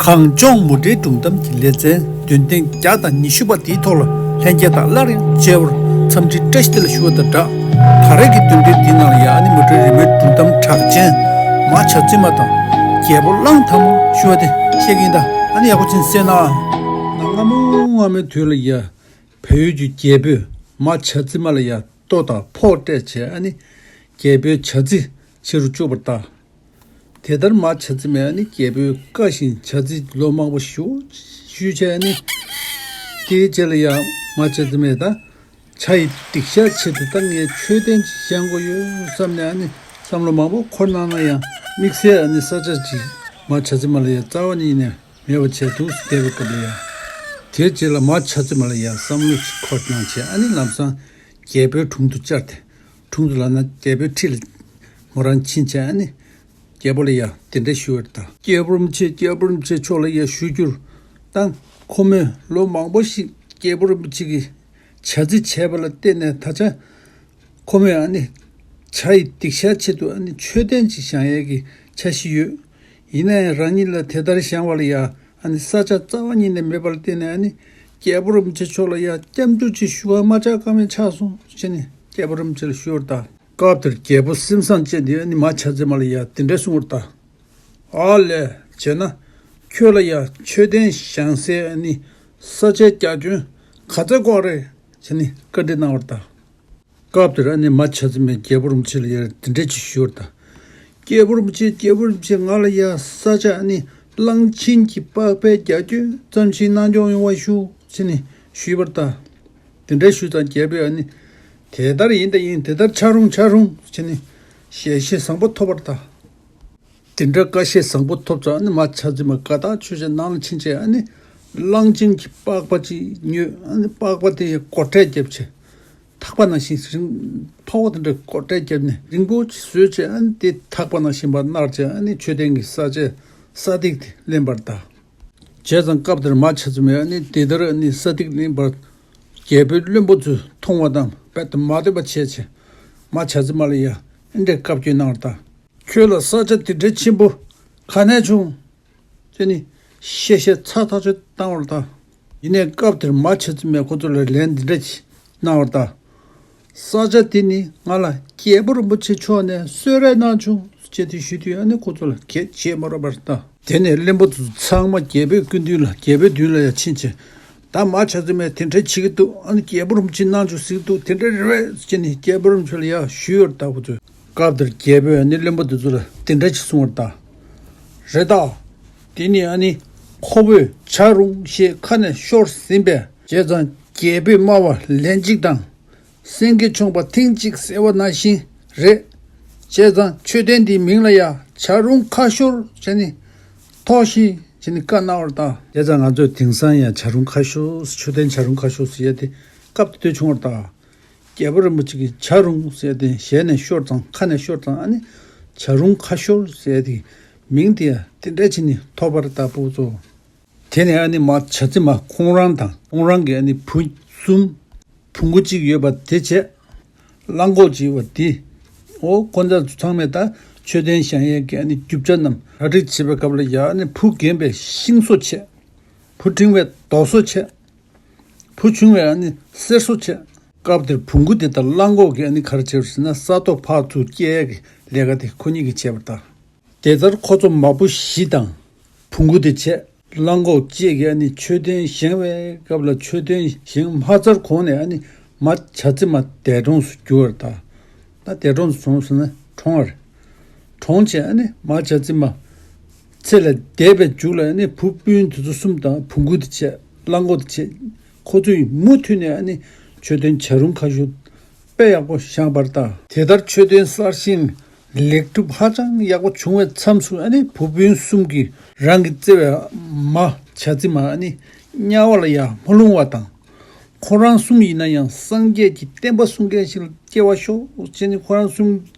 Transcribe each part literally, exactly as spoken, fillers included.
གངས་ལྗོངས་མུ་འབྲེལ་སྒྲུང་གཏམ་གྱི་ལེ་ཚན་བདུན་ཐེངས་བརྒྱ་དང་ཉི་ཤུ་པ་དེའི་ཐོག་ལ་ལྷན་རྒྱས་དང་སླར་ཡང་མཇལ་བར་འཚམས་འདྲི་བཀྲ་ཤིས་བདེ་ལེགས་ཞུ་བ་དང་སྦྲགས། ད་རེས་ཀྱི་བདུན་ཐེངས་འདིའི་ནང་ལ་ཡང་ཨ་ནི་མུ་འབྲེལ་རིས་མེད་སྒྲུང་གཏམ་གྲགས་ཅན་མ་བྱ་རྫི་མ་དང་རྒྱལ་པོ་གླང་དར་མ་ཞུ་བ་དེ་བཤད་ཀྱིན་གདའ། ཨ་ནི་ཡག་པོ་ཅིག་གསན་ན། ན་སྔ་མོ་སྔ་མོའི་དུས་ལ་ཡ། བལ་ཡུལ་གྱི་རྒྱལ་པོས་མ་བྱ་རྫི་མ་ལ་ཡ་ལྟོ་དང་ཕོར་སྤྲད་བྱས་ཨ་ནི་རྒྱལ་པོའི་བྱ་རྫི་བྱེད་རུ་བཅུག་པར་གདའ། དེ་ལྟར་མ་བྱ་རྫི་མས་ཨ་ནི་རྒྱལ་པོའི་བཀའ་བཞིན་བྱ་རྫི་ལོ་མང་པོ་ཞིག་ཞུས་བྱས་ཨ་ནི། དེའི་རྗེས་ལ་ཡང་མ་བྱ་རྫི་མས་ད་བྱ་ཡི་སྡིག་བཤགས་ཆེད་དུ་ད་ངས་མཆོད་རྟེན་ཅིག་བཞེངས་དགོས་ཡོད་བསམ་ནས་ཨ་ནི་བསམ་བློ་མང་པོ་འཁོར་གནང་ན་ཡང་དམིགས་བསལ་ཨ་ནི་ས་ཆ་ཅིག་མ་བྱ་རྫི་མ་ལ་ཡང་རྩ་བ་ཉིད་ནས་མེད་པ་བྱས་འདུག་བསྡད་པའི་སྐབས་ལ་ཡང་། དེའི་རྗེས་ལ་མ་བྱ་རྫི་མ་ལ་ཡང་བསམ་བློ་ཞིག་འཁོར་གནང་བྱས་ཨ་ནི་ལམ་སང་རྒྱལ་པོའི་དྲུང་དུ་བཅར་ཏེ། དྲུང་དུ་ལབ་ན་རྒྱལ་པོའི་ཁྲི་ལ་མོ་རང་ཕྱིན་བྱས་ཨ་ནི། རྒྱལ་པོ་ལ་ཡང་དེ་འདྲ་ཞུ་བར་གདའ། རྒྱལ་པོ་རིན་པོ་ཆེ། རྒྱལ་པོ་རིན་པོ་ཆེ་མཆོག་ལ་ཡང་ཞུ་རྒྱུར་ད་ཁོ་མོས་ལོ་མང་པོ་ཞིག་རྒྱལ་པོ་རིན་པོ་ཆེ་གི་བྱ་རྫི་བྱས་པ་ལ་བརྟེན་ནས་ད་ཆ་ཁོ་མོས་ཨ་ནི་བྱ་ཡི་སྡིག་བཤགས་ཆེད་དུ་ཨ་ནི་མཆོད་རྟེན་ཅིག་བཞེངས་ཡས་ཀྱི་འཆར་གཞི་ཡོད། ཡིན་ན་ཡང་རང་ཉིད་ལ་དེ་ལྟར་བཞེངས་པ་ལ་ཡང་ཨ་ནི་ས་ཆ་རྩ་བ་ཉིད་ནས་མེད་པ་ལ་བརྟེན་ནས་ཨ་ནི་རྒྱལ་པོ་རིན་པོ་ཆེ་མཆོག་ལ་ཡང་སྐྱབས་འཇུག་ཅིག་ཞུ་བར་མ་བཅར་ཀ་མེད་ཆགས་སོང་ཞེས་ནས་རྒྱལ་པོ་རིན་པོ་ཆེ་ལ་ཞུ་བར་གདའ། སྐབས་དེར་རྒྱལ་པོ་སེམས་བཟང་ཅན་དེས་ཨ་ནི་མ་བྱ་རྫི་མ་ལ་ཡང་དེ་འདྲ་གསུངས་པར་གདའ། ཨ་ལས། བྱས་ན། ཁྱོད་ལ་ཡང་མཆོད་རྟེན་བཞེངས་སའི་ཨ་ནི་ས་ཆའི་རྒྱ་ཁྱོན་ག་ཚད་དགོས་རེད་ཟེར་ནས་བཀའ་འདྲི་གནང་བར་གདའ། སྐབས་དེར་ཨ་ནི་མ་བྱ་རྫི་མས་རྒྱལ་པོ་རིན་པོ་ཆེ་ལ་ཡང་དེ་འདྲ་ཅིག་ཞུས་པར་གདའ། རྒྱལ་པོ་རིན་པོ་ཆེ། རྒྱལ་པོ་རིན་པོ་ཆེ། ང་ལ་ཡང་ས་ཆ་ཨ་ནི་གླང་ཆེན་གྱི་པགས་པའི་རྒྱ་ཁྱོན་ཙམ་ཞིག་གནང་སྐྱོང་ཡོང་བ་ཞུ་ཟེར་ནས་ཞུས་པར་གདའ། དེ་འདྲ་ཞུས་ཙང་རྒྱལ་པོས་ཨ་ནི། དེ་ལྟར་ཡིན་ད་ཡིན། དེ་ལྟར་བྱ་རུང་བྱ་རུང་ཟེར་ནས་ཞལ་བཞེས་བཟང་པོ་ཐོབ་པར་གདའ། དེ་འདྲ་བཀའ་བཞེས་བཟང་པོ་ཐོབ་ཙང་ཨ་ནི་མ་བྱ་རྫི་མ་དགའ་ཐག་ཆོད་བྱས་ནང་ལ་ཕྱིན་བྱས་ཨ་ནི་གླང་ཆེན་གྱི་པགས་པ་ཅིག་ཉོས། ཨ་ནི་པགས་པ་དེ་ཡང་སྒོར་ཁྲལ་བརྒྱབ་བྱས་ཐག་པ་ནང་བཞིན་རིང་། ཕ་བོ་དེ་འདྲ་སྒོར་ཁྲལ་བརྒྱབ་ནས་རིང་པོ་ཅིག་བཟོས་བྱས་ཨ་ནི་དེ་ཐག་པ་ནང་བཞིན་པར་གནར་བྱས་ཨ་ནི་མཆོད་རྟེན་གྱི་ས་ཆའི་ས་ཐིག་དེ་ལེན་པར་གདའ། བྱས་ཙང་སྐབས་དེར་མ་བྱ་རྫི་མས་ཨ་ནི་དེ་ལྟར་ཨ་ནི་ས་ཐིག་ལེན་པར་རྒྱལ་པོའི་བློན་པོ་ཚོས་མཐོང་བ་དང་རྦད་དེ་མ་འདོད་པ་བྱས་བྱས་མ་བྱ་རྫི་མ་ལ་ཡང་ཨེ་འདྲའི་བཀའ་བཀྱོན་གནང་བར་གདའ། ཁྱོད་ལ་ས་ཆ་དེ་འདྲའི་ཆེན་པོ་ག་ནས་བྱུང་ཟེར་ནས་གཤེ་གཤེ་ཚ་ཐག་ཆོད་བཏང་བར་གདའ། ཡིན་ནའི་སྐབས་དེར་མ་བྱ་རྫི་མས་ཁོ་ཚོ་ལ་ལན་འདི་འདྲ་ཅིག་གནང་བར་གདའ། ས་ཆ་དེ་ནི་ང་ལ་རྒྱལ་པོ་རིན་པོ་ཆེ་མཆོག་ནས་གསོལ་རས་གནང་བྱུང་ཅེས་དེ་ཞུས་དུས་ཨ་ནི་ཁོ་ཚོ་ལ་གད་བྱེད་མ་རོགས་པར་གདའ། དེ་ནས་བློན་པོ་ཚོ་ཚང་མ་རྒྱལ་པོའི་སྐུ་མདུན་ལ་རྒྱལ་པོའི་མདུན་ལ་ཡང་ཕྱིན་བྱས། ད་མ་བྱ་རྫི་མས་དེ་འདྲ་བྱེད་ཀྱི་འདུག་ཨ་ནི་རྒྱལ་པོ་རིན་པོ་ཆེ་གནང་བྱུང་ཟེར་གྱི་འདུག་དེ་འདྲ་རེད་པས་ཟེར་ནས་རྒྱལ་པོ་རིན་པོ་ཆེ་ལ་ཡང་ཞུས་ཡོད་གདའ་ཁོ་ཚོས། སྐབས་དེར་རྒྱལ་པོས་ཨ་ནི་བློན་པོ་དེ་ཚོ་ལ་དེ་འདྲ་ཅིག་གསུངས་པར་གདའ། རེད་ད། དེ་ནི་ཨ་ནི་ཁོ་བོས་བྱ་རུང་ཞེས་ཁ་ནས་ཤོར་ཟིན་པས། བྱས་ཙང་རྒྱལ་པོས་སྨྲ་བ་ལན་གཅིག་དང་། སེང་གེ་མཆོངས་པ་ཐེངས་གཅིག་ཟེར་བ་ནང་བཞིན་རེད། བྱས་ཙང་མཆོད་རྟེན་འདིའི་མིང་ལ་ཡང་བྱ་རུང་ཁ་ཤོར་བྱས་ནས་ཐོགས་ཤིག་བྱས་ནས་བཀའ་གནང་བར་གདའ། བྱས་ཙང་ང་ཚོས་དེང་སང་ཡང་བྱ་རུང་ཁ་ཤོར། མཆོད་རྟེན་བྱ་རུང་ཁ་ཤོར་ཟེར་ཡ་དེ་སྐབས་དེ་དུས་བྱུང་བར་གདའ། རྒྱལ་པོ་རིན་པོ་ཆེ་གིས་བྱ་རུང་ཟེར་ཡ་དེ་ཞལ་ནས་ཤོར་ཙང་ཁ་ནས་ཤོར་ཙང་ཨ་ནི་བྱ་རུང་ཁ་ཤོར་ཟེར་ཡ་དེ་མིང་དེ་ཡང་དེ་འདྲ་བྱས་ནས་ཐོགས་པར་གདའ་ཕྲུ་གུ་ཚོ། དེ་ནས་ཨ་ནི་མ་བྱ་རྫི་མ་ཁོང་རང་དང་ཁོང་རང་གི་ཨ་ནི་བུ་གསུམ། བོང་གུ་གཅིག་ཡོད་པ་དེ་བྱས། གླང་གོག་གཅིག་ཡོད་པ་དེ། འོ་ཁོ་ཚོ་ཚང་མས་ད་མཆོད་རྟེན་བཞེངས་ཡས་ཀྱི་ཨ་ནི་རྒྱུ་ཆ་རྣམས་གྲ་སྒྲིག་བྱེད་པའི་སྐབས་ལ་ཡ་ཨ་ནི་བུ་རྒན་པས་ཤིང་བཟོ་བྱས། བུ་འབྲིང་བས་རྡོ་བཟོ་བྱས། བུ་ཆུང་བས་ཨ་ནི་གསེར་བཟོ་བྱས། སྐབས་དེར་བོང་གུ་དེ་དང་གླང་གོག་གིས་ཨ་ནི་ག་རེ་བྱས་པ་ཟེར་ན་ས་རྡོ་ཕར་ཚུར་སྐྱེལ་ཡས་ཀྱི་ལས་ཀ་དེ་ཁོ་གཉིས་ཀྱིས་བྱས་པ་དང་། དེ་ལྟར་ཁོ་ཚོ་མ་བུ་བཞི་དང་བོང་གུ་དེ་བྱས། གླང་གོག་བཅས་ཀྱིས་ཨ་ནི་མཆོད་རྟེན་བཞེངས་པའི་སྐབས་ལ་མཆོད་རྟེན་བཞེངས་མ་ཚར་གོང་ནས་ཨ་ནི་མ་བྱ་རྫི་མ་འདས་གྲོངས་སུ་གྱུར་བར་གདའ། ད་འདས་གྲོངས་སུ་གྱུར་ཟེར་ན་གྲོངས་པ་རེད། གྲོངས་བྱས་ཨ་ནི་མ་བྱ་རྫི་མ་ཚེ་ལས་འདས་པའི་མཇུག་ལ་ཨ་ནི་བུ་སྤུན་དེ་ཚོ་གསུམ་དང་བོང་གུ་དེ་བྱས་གླང་གོག་དེ་བྱས། ཁོ་ཚོས་མུ་མཐུད་ནས་ཨ་ནི་མཆོད་རྟེན་བྱ་རུང་ཁ་ཤོར་དཔེ་ཡག་པོ་བཞེངས་པར་གདའ། དེ་ལྟར་མཆོད་རྟེན་གསར་བཞེངས་ལེགས་གྲུབ་ཧ་ཅང་ཡག་པོ་བྱུང་བའི་མཚམས་སུ་ཨ་ནི་བུ་སྤུན་གསུམ་གྱིས་རང་གིས་བརྩེ་བའི་མ་བྱ་རྫི་མ་ཨ་ནི་དམྱལ་བ་ལ་ཡང་མ་ལྷུང་བ་དང་། ཁོ་རང་གསུམ་ཡིན་ན་ཡང་སངས་རྒྱས་ཀྱི་བསྟན་པ་སྲུང་མཁན་ཞིག་ལ་སྐྱེ་བ་ཤོག་ཅེས་ནི་ཁོ་རང་གསུམ་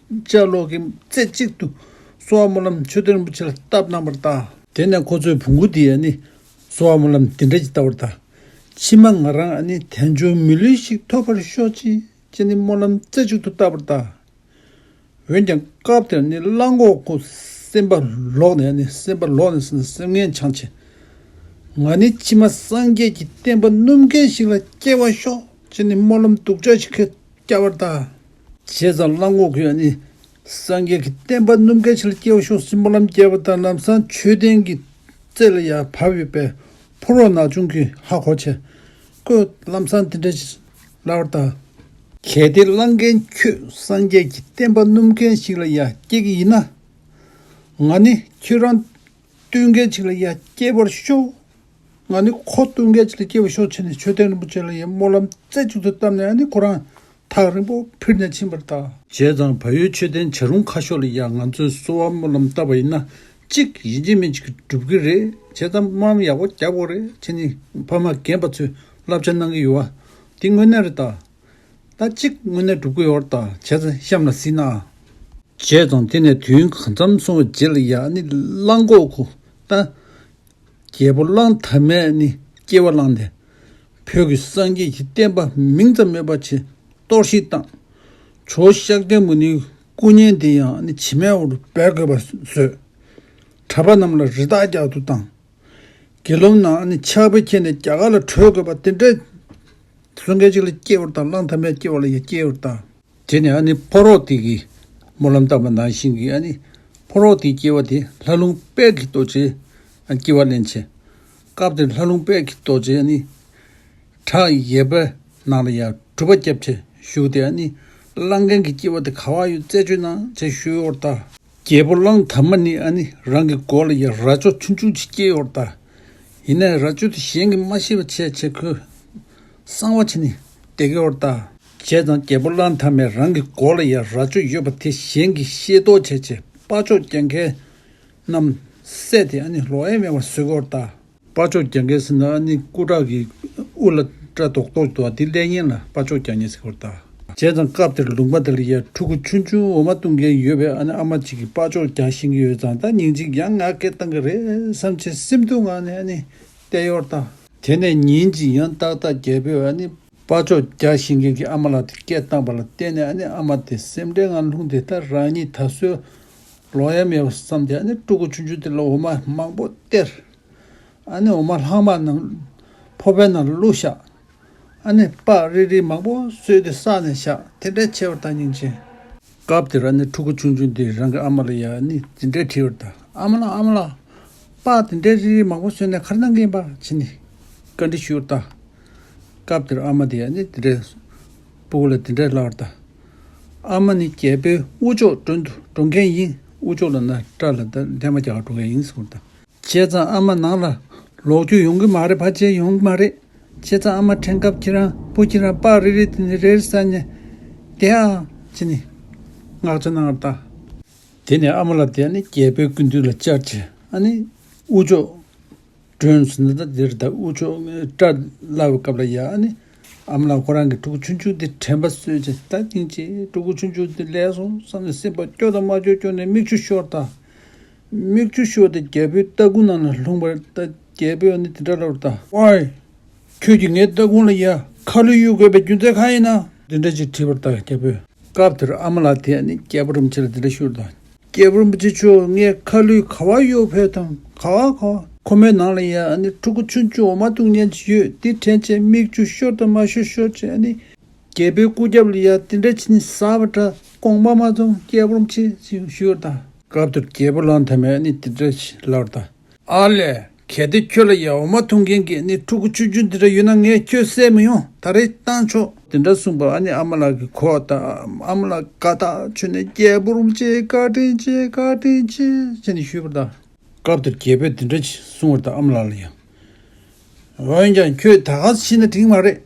ཆ་ལོག་གི་རྩེ་གཅིག་ཏུ་གསོལ་བ་སྨོན་ལམ་མཆོད་རྟེན་རིན་པོ་ཆེ་ལ་བཏབ་གནང་བར་གདའ། དེ་ནས་ཁོ་ཚོའི་བོང་གུ་དེ་ཨ་ནི་གསོལ་བ་སྨོན་ལམ་འདི་འདྲ་ཅིག་བཏབ་པར་གདའ། ཕྱི་མ་ང་རང་ཨ་ནི་དལ་འབྱོར་མི་ལུས་ཤིག་ཐོབ་པར་ཤོག་ཅིག་ཅེས་ནི་སྨོན་ལམ་རྩེ་གཅིག་ཏུ་བཏབ་པར་གདའ། འོན་ཀྱང་སྐབས་དེར་ནི་གླང་གོག་ཁོ་སེམས་པ་ལོག་ནས་ནི་སེམས་པ་ལོག་ནས་ཟེར་ན་སེམས་ངན་འཆང་བྱས། ང་ནི་ཕྱི་མ་སངས་རྒྱས་ཀྱི་བསྟན་པ་སྣུབ་མཁན་ཞིག་ལ་སྐྱེ་བར་ཤོག་ཅེས་ནི་སྨོན་ལམ་སྡུག་ཅག་ཞིག་བསྐྱལ་བར་གདའ། བྱས་ཙང་གླང་གོག་གིས་ཨ་ནི་སངས་རྒྱས་ཀྱི་བསྟན་པ་སྣུབ་མཁན་ཞིག་ལ་སྐྱེ་བར་ཤོག་ཅེས་སྨོན་ལམ་བརྒྱབ་པ་དང་། ལམ་སང་མཆོད་རྟེན་གྱི་རྩེ་ལ་ཡར་བབས་ཡོད་པའི་ཕོ་རོག་ནག་ཆུང་གིས་ཧ་གོ་བྱས། ཁོས་ལམ་སང་དེ་འདྲ་ཞིག་ལབ་པར་གདའ། གལ་ཏེ་གླང་རྒན་ཁྱོད་སངས་རྒྱས་ཀྱི་བསྟན་པ་སྣུབ་མཁན་ཞིག་ལ་ཡར་སྐྱེ་གི་ཡིན་ན། ང་ནི་ཁྱོད་རང་བསྟུན་མཁན་ཞིག་ལ་ཡར་སྐྱེ་བར་ཤོག་ང་ནི་ཁོ་བསྟུན་མཁན་ཞིག་ལ་སྐྱེ་བར་ཤོག་ཅེས་ནས་མཆོད་རྟེན་རིན་པོ་ཆེ་ལ་ཡར་སྨོན་ལམ་རྩེ་གཅིག་ཏུ་བཏབ་ནས། ཨ་ནི་ཁོ་རང་ཐག་རིང་པོ་འཕུར་ནས་ཕྱིན་པར་གདའ། བྱས་ཙང་བལ་ཡུལ་མཆོད་རྟེན་བྱ་རུང་ཁ་ཤོར་ལ་ཡར་ང་ཚོས་གསོལ་བ་སྨོན་ལམ་བཏབ་པ་ཡིན་ན། གཅིག་ཡིན་གཅིག་མིན་གཅིག་གིས་འགྲུབ་ཀྱི་རེད། བྱས་ཙང་སྨོན་ལམ་ཡག་པོ་རྒྱག་དགོས་རེད་ཅེས་ནི་ཕ་མ་རྒན་པ་ཚོས་བསླབ་བྱ་གནང་གི་ཡོད་པ་དེ་དངོས་གནས་རེད་གདའ། ད་གཅིག་དངོས་གནས་འགྲུབ་ཀྱི་ཡོད་རེད་གདའ། བྱས་ཙང་གཤམ་ལ་གཟིགས་ན། བྱས་ཙང་དེ་ནས་དུས་ཡུན་གང་འཚམ་སོང་བའི་རྗེས་ལ་ཡར་ནི་གླང་གོག་ཁོ་ད། རྒྱལ་པོ་གླང་དར་མས་ནི་སྐྱེ་བ་བླངས་ཏེ། བོད་ཀྱི་སངས་རྒྱས་ཀྱི་བསྟན་པ་མིང་ཙམ་མེད་པ་བྱས་གཏོར་བཤིག་བཏང་། ཇོ་བོ་ཤཱཀྱ་མུ་ནེའི་སྐུ་བརྙན་དེ་ཡང་ནི་བྱེ་མའི་འོག་ཏུ་སྦས་དགོས་པ་བཟོས། གྲྭ་པ་རྣམས་ལ་རི་དྭགས་རྒྱག་ཏུ་བཏང་། དགེ་སློང་རྣམས་ནི་ཕྱག་དཔེ་ཁྱེར་ནས་རྒྱ་གར་ལ་བྲོས་དགོས་པ་དེ་འདྲའི་གསུང་མཁན་ཅིག་ལ་སྐྱེས་པར་གདའ། གླང་དར་མས་སྐྱེ་བ་ལ་ཡང་སྐྱེས་པར་གདའ། དེ་ནས་ཨ་ནི་ཕོ་རོག་དེ་གིས་སྨོན་ལམ་བཏབ་པ་ནང་བཞིན་གྱི་ཨ་ནི་ཕོ་རོག་དེའི་སྐྱེ་བ་དེ་ལྷ་ལུང་དཔལ་གྱི་རྡོ་རྗེའི་སྐྱེ་བ་ལེན་བྱས། སྐབས་དེར་ལྷ་ལུང་དཔལ་གྱི་རྡོ་རྗེ་ཨ་ནི་བྲག་ཡེར་པའི་ནང་ལ་ཡང་སྒྲུབ་པ་བརྒྱབ་བྱས་བཞུགས་ཏེ། ཨ་ནི་གླང་རྒན་གྱི་སྐྱེ་བ་དེ་ག་པར་ཡོད་རྩད་གཅོད་གནང་བྱས་ཞུས་པར་གདའ། རྒྱལ་པོ་གླང་དར་མ་ནི་ཨ་ནི་རང་གི་མགོ་ལ་ཡང་རྭ་ཅོ་ཆུང་ཆུང་ཅིག་སྐྱེས་ཡོད་རེད་ད། ཡིན་ནའི་རྭ་ཅོ་དེ་གཞན་གྱིས་མ་ཤེས་པ་བྱས་བྱས་ཁོས་གསང་བ་བྱས་ནས་བསྡད་ཀྱི་ཡོད་རེད་ད། བྱས་ཙང་རྒྱལ་པོ་གླང་དར་མས་རང་གི་མགོ་ལ་ཡང་རྭ་ཅོ་ཡོད་པ་དེ་གཞན་གྱིས་ཤེས་རྟོགས་བྱས་བྱས་དཔའ་ཆོས་རྒྱག་མཁན་རྣམས་བསད་དེ་ཨ་ནི་ལོག་ཡ་མེད་པ་བཟོས་ཀྱི་ཡོད་རེད་ད། དཔའ་ཆོས་རྒྱག་མཁན་ཟེར་ན་ཨ་ནི་སྐུ་དྲག་གི་དབུ་ལ་སྐྲ་རྡོག་རྡོག་འདུག་པ་དེ་ལེན་མཁན་ལ་དཔའ་ཆོས་རྒྱག་མཁན་ཟེར་གྱི་ཡོད་རེད་ད། བྱས་ཙང་སྐབས་དེར་ལུང་པ་དེ་ལ་ཡ་ཕྲུ་གུ་ཆུང་ཆུང་འོ་མ་བཏུང་མཁན་ཡོད་པའི་ཨ་ནི་ཨ་མ་གཅིག་གིས་དཔའ་ཆོས་རྒྱག་ཤེས་ཀྱི་ཡོད་ཙང་། ད་ཉིན་གཅིག་ཡང་ང་སྐད་བཏང་གི་རེད་བསམ་བྱས་སེམས་སྡུག་ངང་ནས་ཨ་ནི་བསྡད་ཡོད་རེད་ད། དེ་ནས་ཉིན་གཅིག་ཡང་ཏག་ཏག་རྒྱལ་པོས་ཨ་ནི་དཔའ་ཆོས་རྒྱག་ཤེས་མཁན་གྱི་ཨ་མ་ལགས་དེ་སྐད་བཏང་བ་ལ་བརྟེན་ནས། ཨ་ནི་ཨ་མ་དེ་སེམས་ཁྲལ་ངང་ལྷུང་སྟེ། ད་རང་ཉིད་ད་གཟོད་ལོག་ཡ་མེད་པ་བསམ་སྟེ། ཨ་ནི་ཕྲུ་གུ་ཆུང་ཆུང་དེ་ལ་འོ་མ་མང་པོ་སྟེར། ཨ་ནི་འོ་མ་ལྷག་མ་ནང་ཕོར་པའི་ནང་ལ་བླུགས་བཞག་ཨ་ནི་སྤགས་རིལ་རིལ་མང་པོ་བཟོས་ཏེ་བསགས་ནས་བཞག་དེ་འདྲ་བྱས་པ་དང་། སྙིང་རྗེ། སྐབས་དེར་ཨ་ནི་ཕྲུ་གུ་ཆུང་ཆུང་དེས་རང་གི་ཨ་མ་ལ་ཡ་ནི་དེ་འདྲ་དྲིས་པར་གདའ། ཨ་མ་ལགས། ཨ་མ་ལགས། སྤགས་དེ་འདྲ་རིལ་རིལ་མང་པོ་བཟོས་ནས་ག་རེ་གནང་གི་ཡིན་པ་བྱས་ནས་བཀའ་འདྲི་ཞུས་པར་གདའ། སྐབས་དེར་ཨ་མ་དེས་ཨ་ནི་དེ་འདྲ་སྤུ་གུ་ལ་དེ་འདྲ་ལབ་པར་གདའ། ཨ་མ་ནི་རྒྱལ་པོའི་དབུ་ལྕོག་མགྲོན་དུ་འགྲོ་མཁན་ཡིན། དབུ་ལྕོག་ལབ་ན་སྐྲ་ལ་ད་འདན་མ་རྒྱག་ག་འགྲོ་མཁན་ཡིན་ཟེར་གྱི་ཡོད་རེད་ད། བྱས་ཙང་ཨ་མ་ནང་ལ་ལོག་རྒྱུ་ཡོང་གི་མ་རེད། ཕལ་ཆེར་ཡོང་གི་མ་རེད། བྱས་ཙང་ཨ་མ་དྲན་སྐབས་ཁྱེད་རང་བུ་ཁྱེད་རང་སྤགས་རིལ་རིལ་དེ་ནས་རེ་རེ་ཟ་ནས་བསྡད་ཨ་བྱས་ནས་མངགས་བྱ་གནང་བར་གདའ། དེ་ནས་ཨ་མ་ལགས་དེ་ཨ་ནི་རྒྱལ་པོའི་སྐུ་མདུན་ལ་བཅར་བྱས། ཨ་ནི་དབུ་ལྕོག་མགྲོན་ཟེར་ན་ད་འདིར་ད་དབུ་ལྕོག་སྐྲ་བླུགས་པའི་སྐབས་ལ་ཡ། ཨ་ནི་ཨ་མ་ལགས་ཁོ་རང་གི་ཕྲུ་གུ་ཆུང་ཆུང་དེ་དྲན་པ་གསོས་བྱས། ད་སྙིང་རྗེ། ཕྲུ་གུ་ཆུང་ཆུང་དེ་ལས་སོང་བསམ་ནས་སེམས་པ་སྐྱོ་དང་མ་སྐྱོ་སྐྱོ་ནས་མིག་ཆུ་ཤོར་ད། མིག་ཆུ་ཤོར་ཏེ་རྒྱལ་པོའི་ལྟག་ཁུང་ནང་ལ་ལྷུང་བར། ད་རྒྱལ་པོས་ནི་དེ་འདྲ་ལབ་པར་གདའ། ཝའི། ཁྱོད་ཀྱིས་ངའི་ལྟག་ཁུང་ལ་ཡ་ཁ་ལུད་གཡུག་དགོས་པའི་རྒྱུ་མཚན་གང་ཡིན་ན། དེ་འདྲ་ཅིག་དྲིས་པར་གདའ་རྒྱལ་པོས། སྐབས་དེར་ཨ་མ་ལགས་དེས་ནི་རྒྱལ་པོ་རིན་པོ་ཆེ་ལ་དེ་འདྲ་ཞུས་པར་གདའ། རྒྱལ་པོ་རིན་པོ་ཆེ་མཆོག་ངས་ཁ་ལུད་ག་པར་གཡུག་ཕོད་དམ། ག་པར་ག་པར། ཁོ་མོའི་ནང་ལ་ཡ་ཨ་ནི་ཕྲུ་གུ་ཆུང་ཆུང་འོ་མ་བཏུང་མཁན་ཅིག་ཡོད། དེ་དྲན་བྱས་མིག་ཆུ་ཤོར་དང་མ་ཤོར་ཤོར་བྱས། ཨ་ནི་རྒྱལ་པོའི་སྐུ་རྒྱབ་ལ་ཡ་དེ་འདྲ་བྱས་ནས་ཟ་བ་འདྲ་དགོངས་པ་མ་ཚོམས་རྒྱལ་པོ་རིན་པོ་ཆེ་ཞེས་ཞུས་པར་གདའ། སྐབས་དེར་རྒྱལ་པོ་གླང་དར་མས་ཨ་ནི་དེ་འདྲ་ཞིག་ལབ་པར་གདའ། ཨ་ལས། གལ་ཏེ་ཁྱོད་ལ་ཡ་འོ་མ་འཐུང་མཁན་གྱི་ནི་ཕྲུ་གུ་ཆུང་ཆུང་འདི་འདྲ་ཡོད་ན་ངས་ཁྱོད་བསད་མི་ཡོང་། ད་རེས་བཏང་ཆོག་དེ་འདྲ་གསུངས་པར་ཨ་ནི་ཨ་མ་ལགས་ཀྱིས་གོ་བ་དང་། ཨ་མ་ལགས་དགའ་ཐག་ཆོད་ནས་རྒྱལ་པོ་རིན་པོ་ཆེ་བཀའ་དྲིན་ཆེ། བཀའ་དྲིན་ཆེ་ཟེར་ནས་ཞུས་པར་གདའ། སྐབས་དེར་རྒྱལ་པོས་དེ་འདྲ་ཞིག་གསུངས་པར་གདའ། ཨ་མ་ལགས་ལ་ཡ། འོན་ཀྱང་ཁྱོད་ད་ག་སེ་ཤི་ན་འགྲིག་མ་རེད།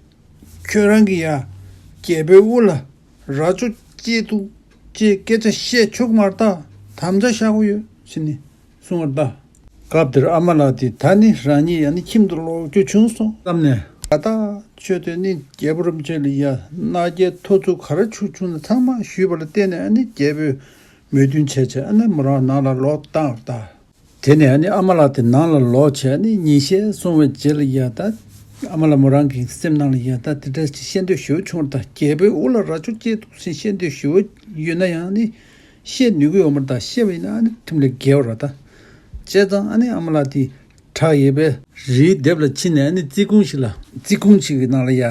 ཁྱོད་རང་གིས་ཡ་རྒྱལ་པོའི་དབུ་ལ་རྭ་ཅོ་སྐྱེས་འདུག་ཅེས་སྐད་ཆ་བཤད་ཆོག་མ་རེད་ད། དམ་བཅའ་བཞག་དགོས་ཡོད་ཟེར་ནས་གསུངས་པར་གདའ། སྐབས་དེར་ཨ་མ་ལགས་དེས་ད་ནི་རང་ཉིད་ཡང་ནི་ཁྱིམ་དུ་ལོག་རྒྱུ་བྱུང་སོང་བསམ་ནས། དགའ་ཐག་ཆོད་དེ་ནི་རྒྱལ་པོ་རིན་པོ་ཆེ་ལ་ཡ་མནའ་སྐྱེལ་ཐོབ་ཚུལ་ག་རེ་བྱུང་བྱུང་ན་ཚང་མ་ཞུས་པ་ལ་བརྟེན་ནས། ཨ་ནི་རྒྱལ་པོས་མོས་མཐུན་བྱས་བྱས་ཨ་ནི་མོ་རང་ནང་ལ་ལོག་བཏང་བར་གདའ། དེ་ནས་ཨ་ནི་ཨ་མ་ལགས་དེ་ནང་ལ་ལོག་བྱས། ཨ་ནི་ཉིན་ཤས་སོང་བའི་རྗེས་ལ་ཡ་ད་ཨ་མ་ལགས་མོ་རང་གི་སེམས་ནང་ལ་ཡ་ད་དེ་འདྲ་ཞིག་བཤད་འདོད་ཞེ་པོ་བྱུང་བར་གདའ། རྒྱལ་པོའི་དབུ་ལ་རྭ་ཅོ་སྐྱེས་འདུག་ཟེར་བཤད་འདོད་ཞེ་པོ་ཡོད་ན་ཡང་ནི་བཤད་ནུས་ཀྱི་ཡོད་མ་རེད་ད། བཤད་པ་ཡིན་ན་ཨ་ནི་ཁྲིམས་ལས་འགལ་བ་རེད་ད། བྱས་ཙང་ཨ་ནི་ཨ་མ་ལགས་དེས་ བྲག་ཡས་པའི་རིའི་ལྡེབས་ལ་ཕྱིན་ནས་ཨ་ནི་ཙི་གུང་ཞིག་ལ། ཙི་གུང་ཞིག་གི་ནང་ལ་ཡ་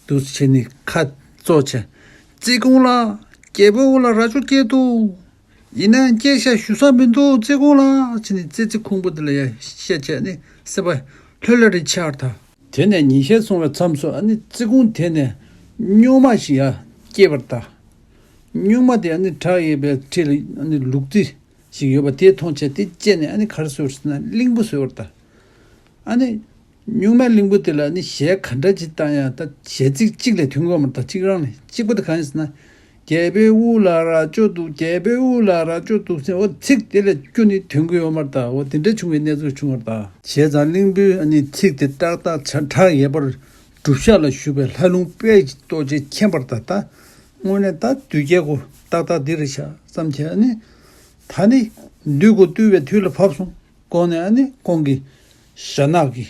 འདུག་བྱས་ནས་ཁ་བཙུགས་བྱས། ཙི་གུང་ལགས། རྒྱལ་པོའི་དབུ་ལ་རྭ་ཅོ་སྐྱེས་འདུག་ཡིན་ནའང་སྐྱེས་ཤག་ཞུ་ས་མི་འདུག་ཙི་གུང་ལགས་བྱས་ནས་ཙི་ཙི་ཁུང་བུ་དེ་ལ་ཡ་བཤད་བྱས་ནས་སྲིད་པ་ལྷོད་ལྷོད་རེ་ཆགས་ད། དེ་ནས་ཉིན་ཤས་སོང་བའི་མཚམས་སུ་ཨ་ནི་ཙི་གུང་དེ་ནས་སྨྱུག་མ་ཞིག་ཡ་སྐྱེས་པར་གདའ། སྨྱུག་མ་དེ་ཨ་ནི་བྲག་ཡས་པའི་འཁྲིས་ལ་ཨ་ནི་ལུག་རྫི་ཞིག་ཡོད་པ་དེ་མཐོང་བྱས་དེ་བཅད་ནས་ཨ་ནི་ག་རེ་བཟོས་པ་རེད་ཟེར་ན་གླིང་བུ་བཟོས་པར་གདའ། ཨ་ནི་སྨྱུག་མའི་གླིང་བུ་དེ་ལ་ཨ་ནི་གཞས་ག་འདྲ་ཅིག་བཏང་ཡང་ད་གཞས་ཚིག་གཅིག་ལས་ཐོན་གྱི་ཡོད་མ་རེད། ད་གཅིག་རང་ལས་གཅིག་པ་དེ་གང་ཡིན་ཟེར་ན། རྒྱལ་པོའི་དབུ་ལ་རྭ་ཅོ་འདུག་རྒྱལ་པོའི་དབུ་ལ་རྭ་ཅོ་འདུག་ཟེར། འོ་ཚིག་དེ་ལས་ཁྱོན་ནས་ཐོན་གྱི་ཡོད་མ་རེད། ད་འོ་དེ་འདྲ་བྱུང་བའི་གནས་ཚུལ་བྱུང་བ་རེད། ད་བྱས་ཙང་གླིང་བུའི་ཨ་ནི་ཚིག་དེ་ཏག་ཏག་བྱ་བྲག་ཡས་པར་སྒྲུབ་ཞག་ལ་བཞུགས་པའི་ལྷ་ལུང་དཔལ་གྱི་རྡོ་རྗེ་མཁྱེན་པར་གདའ། ད་དངོས་གནས་ད་དུས་རྒྱལ་གོ་ཏག་ཏག་འདི་རེད་ཤག་བསམ་བྱས་ཨ་ནི། ད་ནི་དུས་གོ་བཏུས་པའི་དུས་ལ་བབས་སོང་། དགོངས་ནས་ཨ་ནི་ཁོང་གིས་ཞྭ་ནག་གི་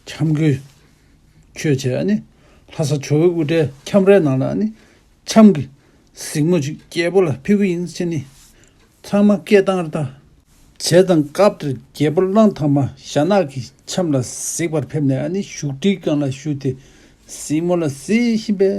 འཆམ་གོས་མཆོད་བྱས། ཨ་ནི་ལྷ་ས་ཇོ་བོའི་དབུ་སྐྲའི་ཁྱམས་རའི་ནང་ལ་ཨ་ནི་འཆམ་གྱི་གཟིགས་མོ་ཅིག་རྒྱལ་པོ་ལ་ཕུལ་གྱི་ཡིན་ཟེར་ནས་ཚང་མ་སྐད་བཏང་རེད་ད། བྱས་ཙང་སྐབས་དེར་རྒྱལ་པོ་གླང་དར་མ་ཞྭ་ནག་གི་འཆམ་ལ་གཟིགས་པར་ཕེབས་ནས་ཨ་ནི་བཞུགས་ཁྲིའི་སྒང་ལ་བཞུགས་ཏེ་གཟིགས་མོ་ལ་གཟིགས་བཞིན་པའི་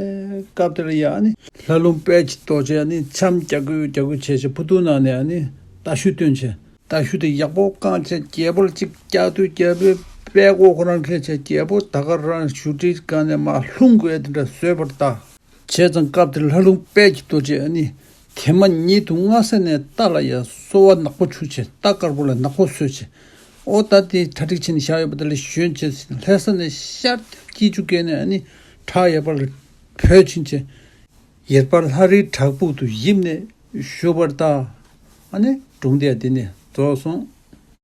སྐབས་དེར་ཡ་ཨ་ནི་ལྷ་ལུང་དཔལ་གྱི་རྡོ་རྗེ་ཨ་ནི་འཆམ་རྒྱག་གུ་རྒྱག་གུ་བྱས་བྱས་ཕུ་ཐུང་ནང་ནས་ཨ་ནི་རྟ་ཤུ་བཏོན་བྱས། རྟ་ཤུ་དེ་ཡག་པོ་བཀང་བྱས་རྒྱལ་པོ་ལ་གཅིག་བཀྱག་དུས་རྒྱལ་པོའི་དཔལ་མགོ་ཁོ་རང་འཁེལ་བྱས་རྒྱལ་པོ་ད་ག་རང་བཞུགས་ཁྲིའི་སྒང་ནས་མར་ལྷུང་དགོས་དེ་འདྲ་བཟོས་པར་གདའ། བྱས་ཙང་སྐབས་དེར་ལྷ་ལུང་དཔལ་གྱི་རྡོ་རྗེ་ཨ་ནི་དེ་མ་ཉིད་དུ་སྔ་ས་ནས་རྟ་ལ་ཡ་གསོ་བ་ནག་པོ་བྱུགས་བྱས་རྟ་དཀར་པོ་ལ་ནག་པོ་བཟོས་བྱས། ཨོ་ད་དེ་གྲ་སྒྲིག་བྱས་ནས་བཞག་ཡོད་པ་དེ་ལ་ཞོན་བྱས་ལྷ་ས་ནས་ཤར་སྐྱིད་ཆུ་བརྒལ་ནས་ཨ་ནི་བྲག་ཡས་པ་ལ་བྲོས་ཕྱིན་བྱས། ཡེར་པར་ལྷ་རིའི་བྲག་ཕུག་ཏུ་ཡིབ་ནས་བཞུགས་པར་གདའ། ཨ་ནི་སྒྲུང་དེ་འདི་ནས་རྫོགས་སོང་།